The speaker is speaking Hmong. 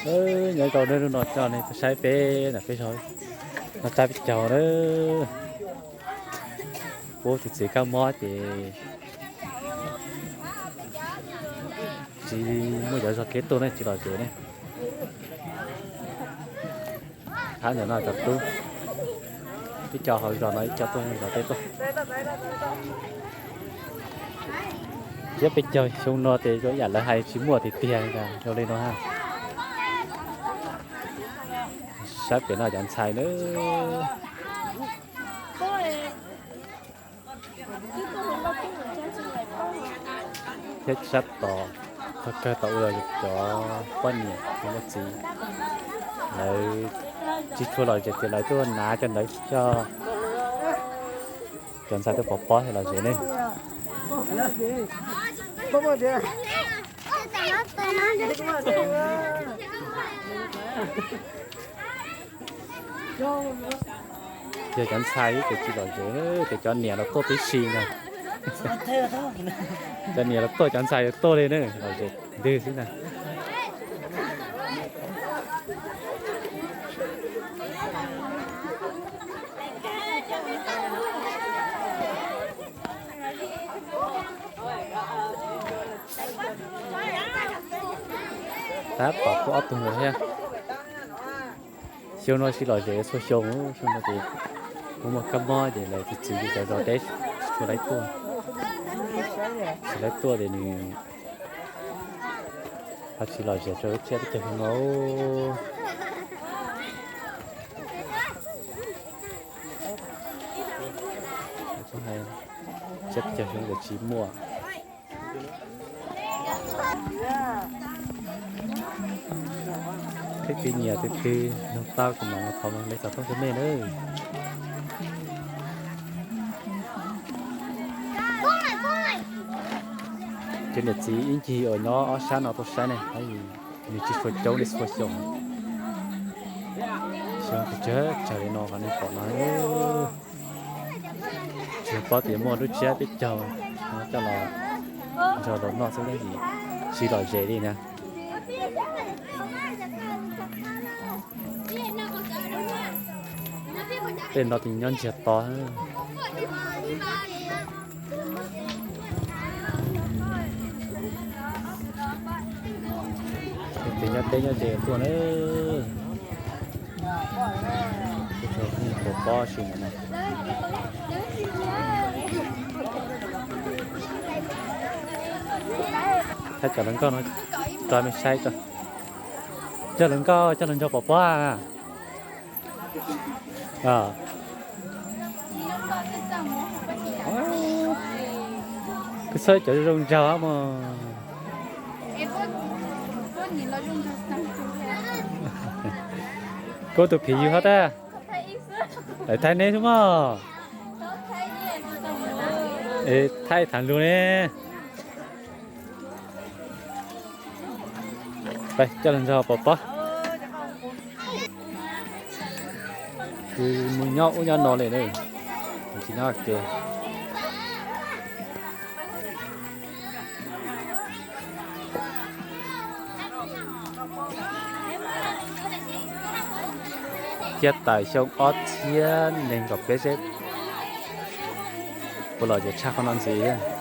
Nyob zoo nawb, hnub no coj nej tuaj saib peb na, peb zos no, saib peb caug na. Pub tus txiv kab mob ces tsis muaj cov zog kev tuaj ne, tsis lom zem ne. Thab ntawm no cov tub, ib co hauv zos no, ib co tuaj zos teb tuaj. Thiab peb caug xyoo no ces zoo ib yam lawv hais tsis muaj tiag tiag zoo li no ha. Saib pem no cov ntxhais na. Thiab sab tod, tog kawg tod ua cov poj niam tus leej txiv, lawv tsis tshua lom zem ces lawv tuaj hnav cov ntawd coj cov ntxhais tuaj pov pob thiaj lom zem ne. Yog cov ntxhais ib ces tsis lom zem, ces cov niam los tuaj tib si ntag. Cov niam los tuaj, cov ntxhais los tuaj li na, lom zem ntwg xwb ntag. Tab tom tuaj ob tug ntawd thiab. Xyoo no tsis lom zem txhua xyoo, xyoo no ces muaj muaj kab mob ces lawv txiv txiv cov zos deb tsis tshua laib tuaj. Tsis laib tuaj ces nws ho tsis lom zem rau lub tsiab teb chaws no. Tsiab teb chaws no tsis muaj. Leej twg nyiam tus twg nug tau kuv mam li thov me xov tooj rau nej nawb. Cov niam txiv ib ncig uas nyob ob sab no tuaj saib ne, nws tsis tshua coob li txhua xyoo. Xyoo tsawg tsawg li no qhov nej pom no, tsis paub tias muaj lub tsiab peb caug coj los nrog los noj xwb, tsis lom zem li na. Tej no tus nyob ntsiag to. Tus nyob teb nyob ze tuaj na. Pov pob si no. Thaij cov hluas nkauj no tso me saib tso. Cov hluas nkauj coj los nrog pov pob. Koj txhawb cov zoo nraug mog. Koj tus phim yws hov tag. Lawv thaij neb xwb mog. Thaij thav lug ne. Coj los nrog pov pob. Mus nyob ub nyob no li na, tsis nyob ke. Ciaj tawm xyoo ob txhiab nees nkaum peb seb puas lom zem tshaj qhov no ntxiv.